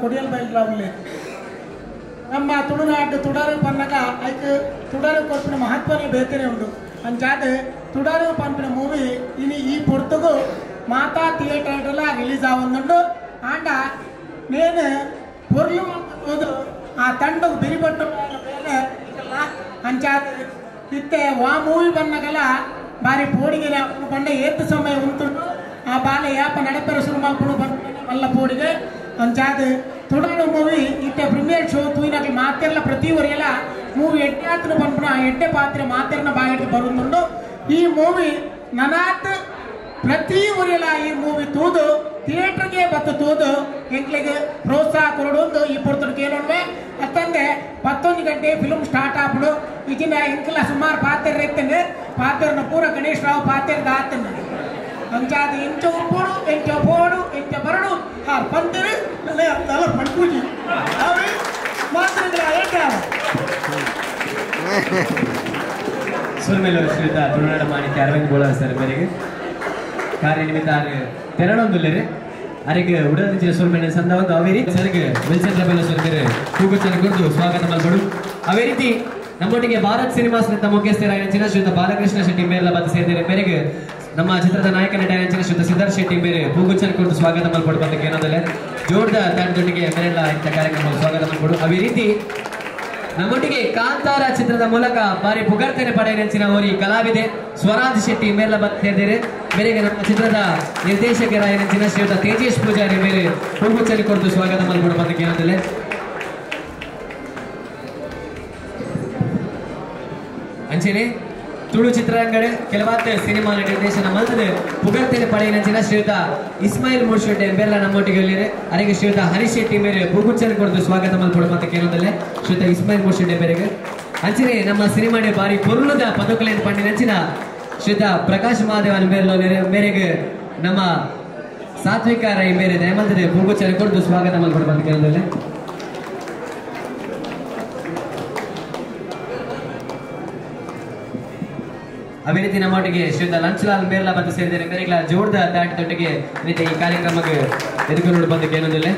ಕೊಡಿಯಲ್ ಬೈಲ್ರಾವುಲ್ಲೆ ನಮ್ಮ ತುಳುನಾಡು ತುಡರು ಪನ್ನಗ ಐಕ್ ತುಡರು ಕೊರ್ಪಿನ ಮಹತ್ವನೇ ಬೇತನೆ ಉಂಡು. ಅಂಚಾದ ತುಡರು ಪನ್ಪಿನ ಮೂವಿ ಇನಿ ಈ ಪೊರ್ತುಗು ಮಾತಾ ಥಿಯೇಟರ್ಲ ರಿಲೀಸ್ ಆವೊಂದುಂಡು. ಆಂಡ ನೇನು ಪೊರ್ಲು ಆ ತಂಡ ಬಿರಿಬಟ್ಟು ಮೇಲೆ ಅಂಚಾದ ಇತ್ತೆ ವಾ ಮೂವಿ ಬನ್ನಗಲ ಬಾರಿ ಪೋಡಿಗೆ ಪಂಡ ಏತ್ ಸಮಯ ಉಂಟುಂಡು. ಆ ಬಾಲೆ ಯಾಪ ನಡಪೆರ ಶುರು ಮಲ್ಪುಡು ಮಲ್ಲ ಪೋಡಿಗೆ ಅಂಚಾದ ತುಡಾಡು ಮೂವಿ ಇತ್ತೆ ಪ್ರೀಮಿಯರ್ ಶೋ ತೂಯಿನಕ್ಲು ಮಾತೆರ್ಲ ಪ್ರತಿ ಒರಿಯಲ ಮೂವಿ ಎಡ್ಡೆ ಆತನ ಪನ್ಪುನ ಆ ಎಡ್ಡೆ ಪಾತ್ರೆ ಮಾತೆರ್ನ ಬಾಯಿಟ್ ಬರುಂದುಂಡು. ಈ ಮೂವಿ ನನಾತ್ ಪ್ರತಿ ಒರಿಯಲ ಈ ಮೂವಿ ತೂದು ಥಿಯೇಟರ್ಗೆ ಬತ್ತು ತೂದು ಎಂಕ್ಲೆಗ್ ಪ್ರೋತ್ಸಾಹ ಕೊರಡೊಂದು ಈ ಪೊರ್ತುಡು ಕೇಳೋಣ್ವೆ. ಅತ್ತಂದೆ 11 ಗಂಟೆ ಫಿಲ್ಮ್ ಸ್ಟಾರ್ಟ್ ಆಪುಡು ಇಜಿನ ಎಂಕ್ಲ ಸುಮಾರು ಪಾತೆರ್ ಇತ್ತಂಗೆ ಪಾತೆರ್ನ ಪೂರ ಗಣೇಶ್ ರಾವ್ ಪಾತೆರ್ ದಾತನ ಅಂಚಾದ ಎಂಚ ಉಪ್ಪೋಡು ಎಂಚ ಪೋಡು ಎಂಚ ಬರಡು ಹಾರ್ ಪಂತರು ತಲ ಪಂಪೂಜಿ ಅವೆ ಮಾತ್ರ ಸುರ್ಮೇಲೆ ಶ್ರೀಯುತ ತುಳುನಾಡ ಮಾಣಿಕ್ಯ ಅರವಿಂದ್ ಬೋಳಾರ್ ಸರ್ ಮೇರೆಗೆ ಕಾರ್ಯನಿಮಿತ್ತ ತೆರಳೊಂದುಲ್ಲೇರಿ ಅರೆಗೆ ಉಡನಿಂಚಿನ ಸುರ್ಮೇಲೆ ಸಂದವಂತ ಅವೇರಿ ಸರ್ಗೆ ವಿಲ್ಸನ್ ರಬೆಲ್ಲ ಸರ್ ಮೇರೆ ಹೂಗುಚ್ಚನ ಕುರಿತು ಸ್ವಾಗತ ಮಲ್ಪಡು. ಅದೇ ರೀತಿ ನಮ್ಮೊಟ್ಟಿಗೆ ಭಾರತ್ ಸಿನಿಮಾಸ್ ನಿಂತ ಮುಖ್ಯಸ್ಥರಾಗಿನ ಶ್ರೀಯುತ ಬಾಲಕೃಷ್ಣ ಶೆಟ್ಟಿ ಮೇರೆಲ್ಲ ಬಂದು ಸೇರಿದರೆ ಮೇರೆಗೆ ನಮ್ಮ ಚಿತ್ರದ ನಾಯಕ ನಟ ಶ್ರೀಯುತ ಸಿದ್ಧಾರ್ಥ ಶೆಟ್ಟಿ ಮೇರೆ ಹೂಗುಚ್ಚನ ಕುರಿತು ಸ್ವಾಗತ ಮಲ್ಪಡು ಬಂದಕ್ಕೆ ಏನೋದಲ್ಲೇ ಜೋಡ್ದ ತಂಡದೊಟ್ಟಿಗೆ ಮೇರೆಲ್ಲ ಇಂಥ ಕಾರ್ಯಕ್ರಮ ಸ್ವಾಗತ ಮಲ್ಪಡು. ಅದೇ ರೀತಿ ನಮ್ಮೊಟ್ಟಿಗೆ ಕಾಂತಾರ ಚಿತ್ರದ ಮೂಲಕ ಭಾರಿ ಪುಗರ್ತನೆ ಪಡೆಯನೆಂಚಿನ ಓರಿ ಕಲಾವಿದೆ ಸ್ವರಾಜ್ ಶೆಟ್ಟಿ ಮೇರೆಲ್ಲ ಬಂದಿದ್ದಾರೆ. ಮೇರೆಗೆ ನಮ್ಮ ಚಿತ್ರದ ನಿರ್ದೇಶಕರಾಯನೆಂಚಿನ ಶ್ರೀಯುತ ತೇಜೇಶ್ ಪೂಜಾರಿ ಮೇರೆ ಹೂಗುಚ್ಚನ ಕುರಿತು ಸ್ವಾಗತ ಮಲ್ಪಡು ಬಂದಕ್ಕೆ ಏನೋದಲ್ಲೇ. ಅಂಚನೆ ತುಳು ಚಿತ್ರರಂಗಡೆ ಕೆಲವಾದ ಸಿನಿಮಾ ನಿರ್ದೇಶನ ಮಲ್ತದೆ ಪುಗರ್ತನೆ ಪಡೆಯನಂಚಿನ ಶ್ರೀಯುತ ಇಸ್ಮಾಯಿಲ್ ಮುರ್ಶೆಟ್ಟಿ ಎಂಬೆಲ್ಲ ನಮ್ಮೊಟ್ಟಿಗೆ ಹೇಳಿರೆ. ಅರೆಗೆ ಶ್ರೀಯುತ ಹರೀಶ್ ಶೆಟ್ಟಿ ಮೇರೆ ಹೂಗುಚ್ಚನ ಕುರಿತು ಸ್ವಾಗತ ಮಲ್ಪಡು ಅಂತ ಕೇಳೋದಲ್ಲೇ ಶ್ರೀಯುತ ಇಸ್ಮಾಯಿಲ್ ಮುರ್ಶೆಟ್ಟಿ ಮೇರೆಗೆ. ಅಂಚನೆ ನಮ್ಮ ಸಿನಿಮಾಡೆ ಬಾರಿ ಪೊರುಳದ ಪದಕಲೇನು ಪಂಡಿನಂಚಿನ ಶ್ರೀಯುತ ಪ್ರಕಾಶ್ ಮಹಾದೇವನ್ ಮೇರೆ ಮೇರೆಗೆ ನಮ್ಮ ಸಾತ್ವಿಕ ರೈ ಮೇರೆ ದಯಮಲ್ತದೆ ಹೂಗುಚ್ಚನ ಕುರಿತು ಸ್ವಾಗತ ಮಲ್ಪಡು ಅಂತ ಕೇಳೋದಲ್ಲೇ. ಅದೇ ರೀತಿ ನಮ್ಮೊಟ್ಟಿಗೆ ಶ್ರೀಯುತ ಲಂಚಲಾಲ್ ಮೇರ್ಲಾ ಬಂದು ಸೇರಿದರೆ ಮೇರೆಗಳ ಜೋಡ್ದ ದಾಟಿದೊಟ್ಟಿಗೆ ಈ ಕಾರ್ಯಕ್ರಮಕ್ಕೆ ಎದುರು ಬಂದಕ್ಕೆ ಏನೊಂದಿಲ್ಲ.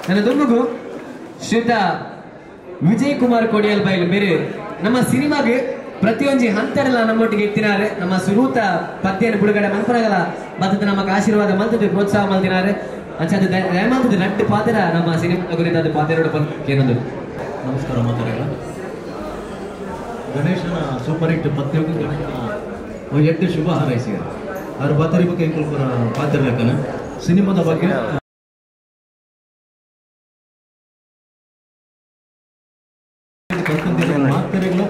ನನ್ನ ದುಂಬುಗು ಶ್ರೀಯುತ ವಿಜಯ್ ಕುಮಾರ್ ಕೋಡಿಯಲ್ ಬೈಲ್ ಮೇರೆ ನಮ್ಮ ಸಿನಿಮಾಗೆ ಪ್ರತಿಯೊಂದು ಹಂತರೆಲ್ಲ ನಮ್ಮೊಟ್ಟಿಗೆ ಇತ್ತಿನಾರೆ. ನಮ್ಮ ಸುರೂತ ಪದ್ಯನ ಬಿಡುಗಡೆ ಮನ್ಪನಗಲ ಮತ್ತು ನಮಗೆ ಆಶೀರ್ವಾದ ಮಲ್ತದ್ದು ಪ್ರೋತ್ಸಾಹ ಮಲ್ತಿನಾರೆ. ಅಂಚಾದ ದಯಮಾಲ್ತದ್ದು ನಟ್ಟು ಪಾತ್ರ ನಮ್ಮ ಸಿನಿಮಾ ಕುರಿತಾದ ಪಾತ್ರ ಬಂದು ಏನೊಂದು. ನಮಸ್ಕಾರ ಮಾತಾಡಲ್ಲ. ಗಣೇಶನ ಸೂಪರ್ ಹಿಟ್ ಪತ್ಯಗೂ ಗಣೇಶನ ಎಡ್ಡೆ ಶುಭ ಹಾರೈಸಿ ಅವ್ರ ಪಾತ್ರೆ ಬಗ್ಗೆ ಪಾತ್ರ ಲೆಕ್ಕನ ಸಿನಿಮಾದ ಬಗ್ಗೆ ಮಾತ್ರೆಗಳ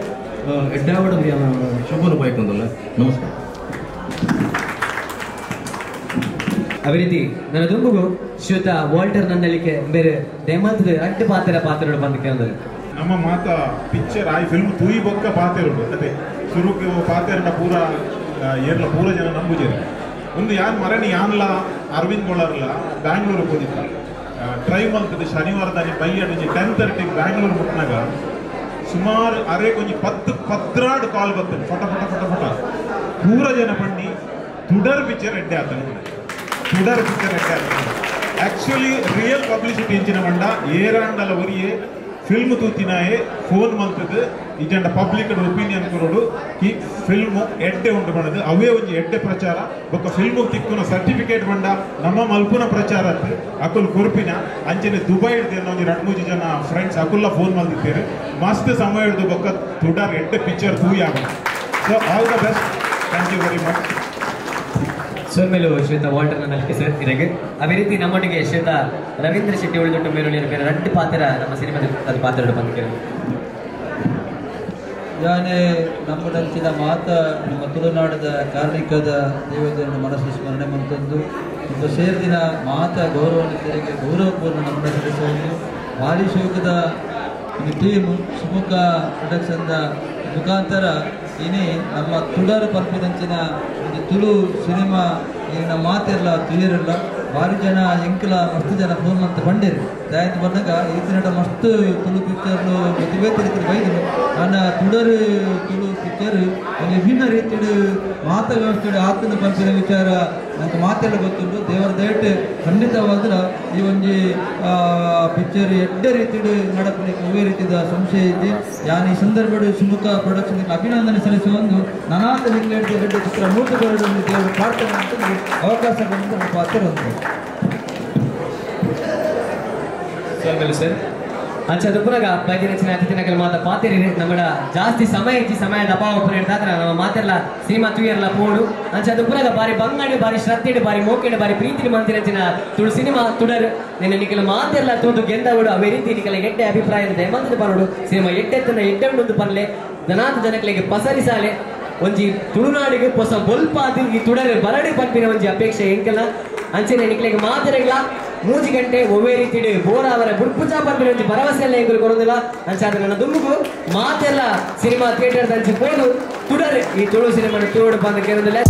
ಎಡ್ಡಾವಡ ಶುಭನು ಬಯಕೊಂದಲ್ಲ. ನಮಸ್ಕಾರ. ಅದೇ ರೀತಿ ನನ್ನ ದುಂಬುಗು ಶ್ರೀಯುತ ವಾಲ್ಟರ್ ನಂದಳಿಕೆ ಬೇರೆ ದಯಮಾಲ್ತದ ಅಡ್ಡ ಪಾತ್ರ ಪಾತ್ರಗಳು ಬಂದು ಕೇಳಿದ್ರೆ ನಮ್ಮ ಮಾತ ಪಿಕ್ಚರ್ ಆಯ್ ಫಿಲ್ಮ್ ತೂಯಿ ಬೊಕ್ಕ ಪಾತೆರುಂಡು ಅದೇ ಸುರುಕು ಪಾತೆರನ ಪೂರ ಏರ್ಲ ಪೂರ ಜನ ನಂಬುಜೇರು. ಒಂದು ಯಾನ್ ಮರಣಿ ಯಾನ್ಲ ಅರವಿಂದ್ ಗೋಳರ್ಲ ಬ್ಯಾಂಗ್ಳೂರು ಪೋದಿತ್ತ ಡ್ರೈವ್ ಮಲ್ತದ ಶನಿವಾರದಾನಿ ಬಯ್ಯಡ್ ಒಂಜಿ 10:30 ಬ್ಯಾಂಗ್ಳೂರು ಮುಟ್ನಾಗ ಸುಮಾರು ಅರೆ ಒಂಜಿ 10 12 ಕಾಲ್ ಬರ್ತದೆ ಫಟ ಫಟ ಫಟ ಫಟ ಪೂರ ಜನ ಬಣ್ಣಿ ತುಡರ್ ಪಿಕ್ಚರ್ ಎಡ್ಡೆ ಆತನ ತುಡರ್ ಪಿಕ್ಚರ್ ಎಡ್ಡೆ ಆತನ. ಆಕ್ಚುಲಿ ರಿಯಲ್ ಪಬ್ಲಿಸಿಟಿ ಇಂಚಿನ ಮಂಡ ಏರಾಂಡಲ ಒರಿಯೇ ಫಿಲ್ಮ್ ತೂತಿನಾಯೆ ಫೋನ್ ಮಲ್ತದ್ದು ಇಜಂಡ ಪಬ್ಲಿಕ್ ಒಪಿನಿಯನ್ ಕೊರಡು ಈ ಫಿಲ್ಮ್ ಎಡ್ಡೆ ಉಂಟು ಬಣ್ಣದು ಅವೇ ಒಂಜಿ ಎಡ್ಡೆ ಪ್ರಚಾರ ಬೊಕ್ಕ ಫಿಲ್ಮ್ ತಿಕ್ಕುನ ಸರ್ಟಿಫಿಕೇಟ್ ಬಂಡ ನಮ್ಮ ಮಲ್ಪುನ ಪ್ರಚಾರ ಅಕುಲ್ ಕೊರ್ಪಿನ ಅಂಚನೆ ದುಬೈ ಹಿಡ್ದು ಒಂಜಿ 2-3 ಜನ ಫ್ರೆಂಡ್ಸ್ ಅಕುಲ್ಲ ಫೋನ್ ಮಲ್ತಿದ್ದೇವೆ ಮಸ್ತ್ ಸಮಯ ಹಿಡಿದು ಬೊಕ್ಕ ತುಡಾರ್ ಎಡ್ಡೆ picture ತೂಯಾಗ. So all the best, thank you very much. Sir ಮೇಲೂ ಶ್ರೀಯುತ ವಾಲ್ಟರ್ ನಲ್ಲಿಕೆ ಸರ್ ಇರಗೆ. ಅದೇ ರೀತಿ ನಮ್ಮೊಟ್ಟಿಗೆ ಶ್ರೀಯುತ ರವೀಂದ್ರ ಶೆಟ್ಟಿ ಉಳಿದೊಟ್ಟು ಮೇರುಳಿ ಬೇರೆ ಎರಡು ಪಾತ್ರ ನಮ್ಮ ಸಿನಿಮಾದ ಅದು ಪಾತ್ರ ಬಂದು ಕೇಳಿ. ಯಾನೆ ನಮ್ಮ ನಂಚಿನ ಮಾತ ನಮ್ಮ ತುಳುನಾಡದ ಕಾರ್ಣಿಕದ ದೇವತೆಯನ್ನು ಮನಸ್ಸು ಸ್ಮರಣೆ ಮಂತಂದು ಒಂದು ಸೇರಿದಿನ ಮಾತ ಗೌರವಾನ್ವಿತರಿಗೆ ಗೌರವಪೂರ್ಣ ನಮನ ಸಲ್ಲಿಸುವುದು ಭಾರಿ ಶೋಕದ ಒಂದು ಟೀಮ್ ಸುಮುಖ ಪ್ರೊಡಕ್ಷನ್ದ ಮುಖಾಂತರ ಇನಿ ನಮ್ಮ ತುಡರು ಪರ್ಪಿನಂಚಿನ ಒಂದು ತುಳು ಸಿನಿಮಾ ನಮ್ಮ ಮಾತೆಲ್ಲ ತುಯರಲ್ಲ ಭಾರಿ ಜನ ಎಂಕಲ ಮಸ್ತ್ ಜನ ಫೋನ್ ಅಂತ ಬಂದಿರು ದಯದ ಬಂದಾಗ ಈ ದಿನ ಮಸ್ತ್ ತುಳು ಪಿಕ್ಚರ್ಲು ಬೇತೆ ಬೇತೆ ರೀತಿಯಲ್ಲಿ ಬೈದರು. ನನ್ನ ತುಡರು ತುಳು ಪಿಕ್ಚರ್ ಒಂದು ವಿಭಿನ್ನ ರೀತಿಯಲ್ಲಿ ಮಾತ ವ್ಯವಸ್ಥೆ ಆತನ ಪಂಪಿನ ವಿಚಾರ ನನಗೆ ಮಾತೆಲ್ಲ ಗೊತ್ತುಂಟು. ದೇವರ ದಯಟ್ ಖಂಡಿತವಾದ್ರ ಈ ಒಂಜಿ ಪಿಕ್ಚರ್ ಎಡ್ಡೆ ರೀತಿಯಲ್ಲಿ ನಡಪಲಿಕ್ಕೆ ಒಳ್ಳೆ ರೀತಿಯ ಸಂಶಯ ಇದೆ. ಯಾನ್ ಈ ಸಂದರ್ಭ ಸುಮುಖ ಪ್ರೊಡಕ್ಷನ್ ಅಭಿನಂದನೆ ಸಲ್ಲಿಸುವ ಒಂದು ನಾನಾತ ಎಡ್ಡೆ ಚಿತ್ರ ಮೂರ್ತಿ ದೇವರು ಪ್ರಾರ್ಥನೆ ಅಂತ ಅವಕಾಶ ಬಂದು ನಮ್ಮ ಪಾತ್ರ ಸರ್. ಅಂಚ ದುಪ್ಪುನಗ ಬೈದಿನಂಚಿನ ಅತಿಥಿನಗಲ್ ಮಾತ ಪಾತೆರಿ ನಮ್ಮಡ ಜಾಸ್ತಿ ಸಮಯ ಇಜ್ಜಿ, ಸಮಯದ ಅಭಾವ ಉಪ್ಪುನ ನಮ್ಮ ಮಾತೆಲ್ಲ ಸಿನಿಮಾ ತೂಯರ್ಲ ಪೋಡು. ಅಂಚ ದುಪ್ಪುನಗ ಬಾರಿ ಬಂಗಾಡಿ ಬಾರಿ ಶ್ರದ್ಧೆಡ್ ಬಾರಿ ಮೋಕೆಡ್ ಬಾರಿ ಪ್ರೀತಿಡ್ ಮಂತಿನಂಚಿನ ತುಳು ಸಿನಿಮಾ ತುಡರ್ ನಿನ್ನ ನಿಕಲ ಮಾತೆಲ್ಲ ತೂದು ಗೆಂದವಡು. ಅವೇ ರೀತಿ ನಿಕಲ ಎಡ್ಡೆ ಅಭಿಪ್ರಾಯ ದಯಮಂತದ ಪನೋಡು. ಸಿನಿಮಾ ಎಡ್ಡೆತ್ತನ ಎಡ್ಡೆ ಉಂಡು ಪನ್ಲೆ ದನಾತ ಜನಕ್ಲೆಗ್ ಪಸರಿಸಾಲೆ ಒಂಜಿ ತುಳುನಾಡಿಗೆ ಹೊಸ ಬೊಲ್ಪಾದ್ ಈ ತುಡರ್ ಬರಡು ಪನ್ಪಿನ ಒಂಜಿ ಅಪೇಕ್ಷೆ ಎಂಕಲ. ಅಂಚನೆ ನಿಕ್ಲೆಗ್ ಮಾತೆರೆಗ್ಲ 3 ಗಂಟೆ ಒವ್ವೇ ರೀತಿಡ್ ಬೋರಾವರ ಬುಡ್ಪುಜಾ ಪನ್ಪಿನ ಒಂಜಿ ಭರವಸೆ ಎಲ್ಲ ಎಂಕುಲು ಕೊರೊಂದಿಲ್ಲ. ಅಂಚಾದ ನನ್ನ ದುಂಬುಗು ಮಾತೆಲ್ಲ ಸಿನಿಮಾ ಥಿಯೇಟರ್ ಅಂಚಿ ಪೋದು ತುಡರ್ ಈ ತುಳು ಸಿನಿಮಾ ತೂಡು ಪಂದ್ ಕೇರೊಂದಿಲ್ಲ.